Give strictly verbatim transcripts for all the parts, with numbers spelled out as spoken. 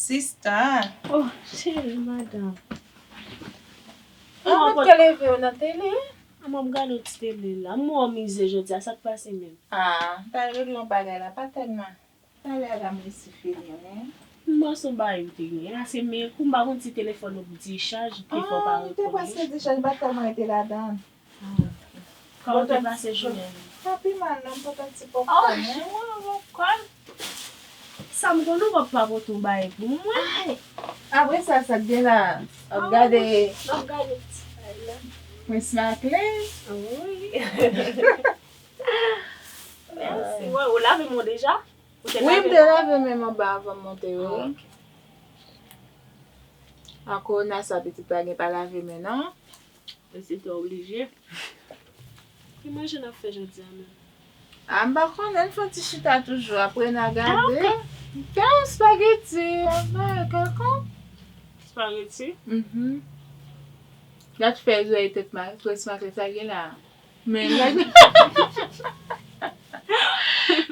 Sista. Oh, cheri, madanm. An, mwen te leve w nan tele. An, mwen ap gade yon ti tele la. Mwen mize jodi a, sa k pase menm? Ah, m t al regle yon bagay la, pa tèlman. Talè a la m resi fini, wi. M panse w bay m te gen. A se men kou m pa konn si telefòn ou dichaj, ki fè w pa reponn. Ah, li te prèske dichaj, m pa t tèlman rete ladan l. Ah, ok. Kòman w te pase jounen an? Pa pi mal, non, m pote yon ti popkòn, wi. Oh, mwen, popkòn? Sa m konnen w p ap pa pote yon bagay pou mwen. Ay, apre sa, sa k gen la? W ap gade. M ap gade ti bagay la. Prince Maclin? Ah, wi. Mèsi. Wè, ou lave men w deja? Ou te lave men w? Wi, m te lave men m anba avan m monte, wi. Ah, ok. A kowona sa, pitit pa gen pa lave men, non. Mèsi, te oblije. Ki manje n ap fè jodi a menm? Ah, m pa konnen, n fè yon ti chita toujou, apre n a gade. Ah, ok. Fè yon spageti, yon bagay kèlkonk. Spageti? Mhm. Gad fè zòrèy tèt ma, tèt ma, sa gen la. Men, gad.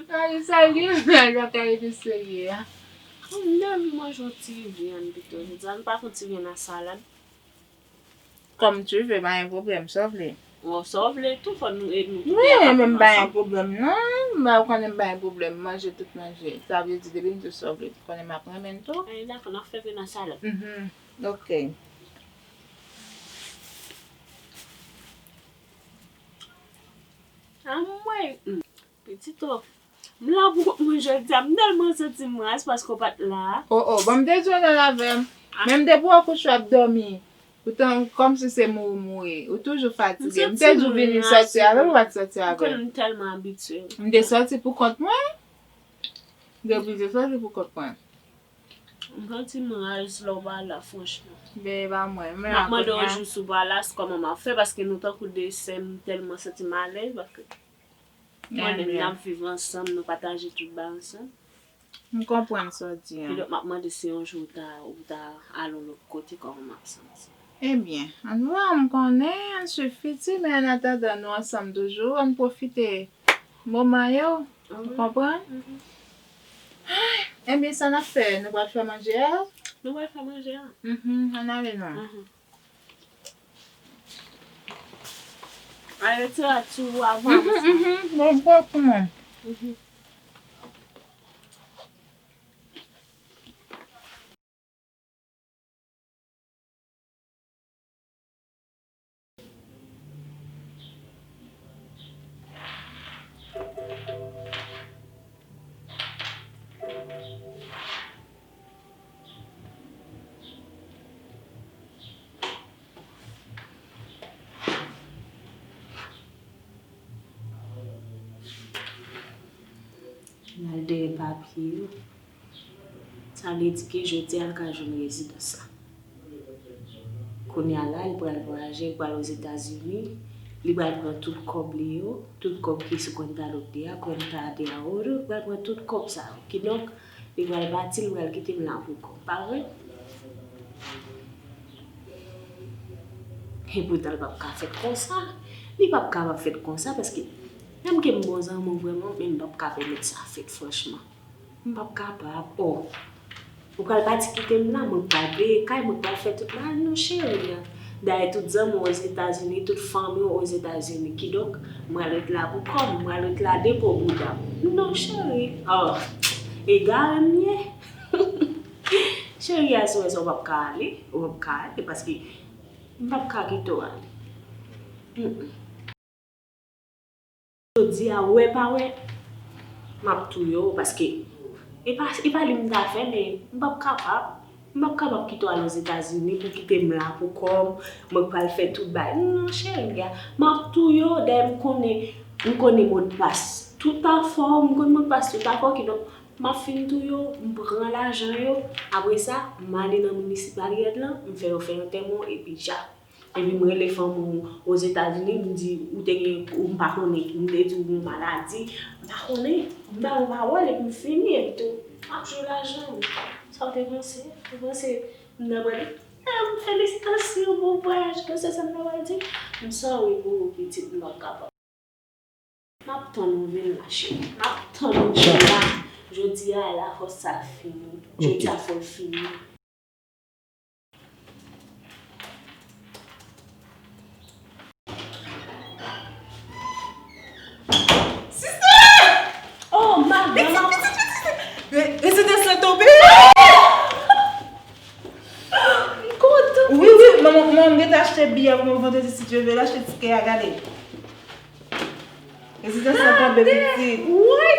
Gad sa gen la, gad ka rete serye a. M anvi manje yon ti vyann pito. Jodi a, nou pa fè yon ti vyann a salad? Comme tu veux, pa gen pwoblèm, sa w vle. Bon, sa w vle tou, fò nou, e, nou tou de a kapab ansanm. Wi, men m pa gen pwoblèm, non. M pa konnen m pa gen pwoblèm, manje tout manje. Sa vle di, depi m di w sa w vle, konnen m ap renmen l tou. Ay, dakò, n ap fè vyann a salad. Mhm. Ok. Anmwey! Hmm. Pitit o, m la pou kont mwen jodi a, m tèlman santi m raz paske w pa t la. Oh, oh, bon, m te di w nan lave m. Ah. Men m te pran kouch w ap dòmi. Poutan, kòmsi se mouri, mouri. Ou toujou fatige. M te di w vini sòti avè m, ou pa t sòti avè m. M konnen m tèlman abitye. M te sòti pou kont mwen. M te oblije sòti pou kont mwen. M santi m raz lè w pa la, franchman. Ben, e pa mwen menm. M ap mande w yon jou si w pa la, kòman m ap fè, paske nou tankou de sè, m tèlman santi m alèz, paske mwen menm, n ap viv ansanm, nou pataje tout bagay ansanm. M konprann sa w di a. Kidonk, m ap mande si yon jou ou ta, ou ta al yon lòt kote, kòman m ap santi. Ebyen, antouka, m konnen, ann swiv fiti, men an atandan nou ansanm toujou, ann pwofite moman yo, ou konprann? Ebyen, sa n ap fè? Nou pral fè manje a? Nou pral fè manje a. Mhm, ann ale non. Al retire a ti ou avan. Mhm, mhm, bon, bon, pou mwen. Mhm. L al dèyè papye yo. Sa vle di ke jodi a l ka jwenn rezidans la. Kounye a la, li pral vwayaje, li pral Ozetazini, li pral pran tout kòb li yo, tout kòb ki sou kwenta de a, kwenta de a oro, li pral pran tout kòb sa yo. Kidonk, li pral pati, li pral kite m la pou kò m, pa vre? Epoutan, li p ap ka fèt konsa. Li p ap kapab fèt konsa, paske menm ke m bon zanmi w vrèman, men m p ap ka pèmèt sa fèt, franchman. M p ap kapab. Oh. Ou pral pati kite m la, mwen k pral peye kay, mwen k pral fè tout bagay, non, cheri. Dayè, tout zanmi w Ozetazini, tout fanmi w Ozetazini. Kidonk, mwen ret la pou kò m, mwen ret la depo bouda m. Non, cheri. Oh. Egare m ye. Cheri, a, si w wè sa, w p ap ka ale. W p ap ka ale, paske m p ap ka kite w ale. Mm, mm. Jodi a, wè pa wè, m ap touye w, paske e pa, e pa li m ta fè, men m p ap kapab. M p ap kapab kite w al Ozetazini pou kite m la pou kò m, mwen k pral fè tout bagay. Non, cheri a, m ap touye w, dayè m konnen, m konnen modpas tout afè w, m konn modpas tout afè w, kidonk m ap fin touye w, m pran lajan yo, apre sa, m ale nan minisipalite lan, m fè yo fè antèman w, epi tcha. Epi m rele fanmi w Ozetazini, m di ou te gen, ou m pa konnen, m te di w gen maladi. M pa konnen, m ba w pawòl epi m fini, epi tou, m ap jwe lajan m. Sa w te panse? Ou panse m nan pral di, ah, felisitasyon, bon vwayaj, ke se sa m nan pral di? M sorry pou ou, pitit, m p ap kapab. M ap tann ou vin la, cheri. M ap tann ou vin la. Jodi a la fò sa fini. Jodi a fò l fini. Sista! Oh, madanm! Pitit, pitit, pitit! Re-, rezidans lan tonbe! M kontan! Wi, wi, mwen, mwen, mwen, m gentan achte biyè pou mwen vandredi, si Dye vle, l achte tikè a, gade. Rezidans lan tonbe, pitit. Woy!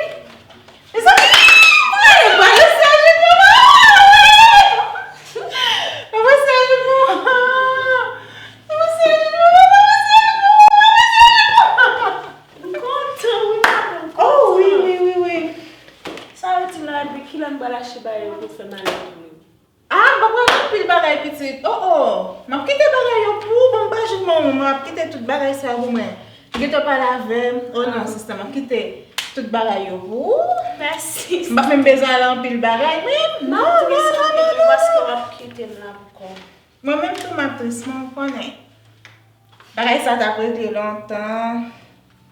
Mezanmi, mwen pa lese ajenou, non! Mwen pa lese ajenou! Mwen pa lese ajenou, mwen pa lese ajenou, mwen pa lese ajenou! M kontan, wi, madanm, m kontan. Oh, wi, wi, wi, wi. Sa yo di la, epi kilè m pral achte bagay yo pou fè malèt mwen? Ah, m pa pral anpil bagay, pitit. Oh, oh. M ap kite bagay yo pou ou. Bon, m pa jwenn manman, m ap kite tout bagay sa yo pou mwen. Gentan pale avè m. Oh non, sista, m ap kite tout bagay yo pou ou. Mèsi. M pa menm bezwen ale anpil bagay menm. Non, non, non, non, non. Paske w ap kite m la pou kò m. Mwen menm tou, m ap tris, men w konnen. Bagay sa t ap regle lontan.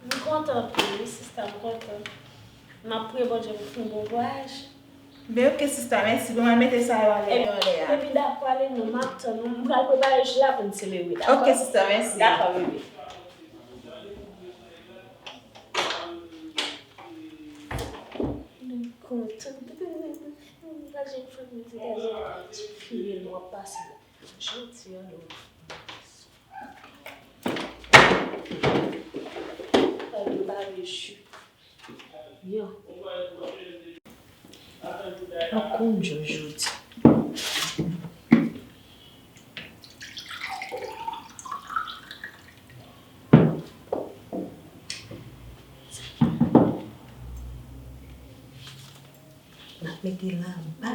M kontan pou ou, wi, sista, m kontan. M ap priye Bondye pou w fè yon bon vwayaj. Ben, oke, sista, mèsi. Bon, mwen mete sa yo anlè, yo anlè a. Epi dakò, ale non, m ap tann ou. M pral prepare jou la pou n selebre, dakò? Oke, sista, mèsi. Dakò, bebe. M kontan. M pral jwenn fanmi Etazini. Fidèl, w ap pase. Jodi a, non. Fè yo bare jip. Yo. Mwen konn jòj jodi. N ap mete laba.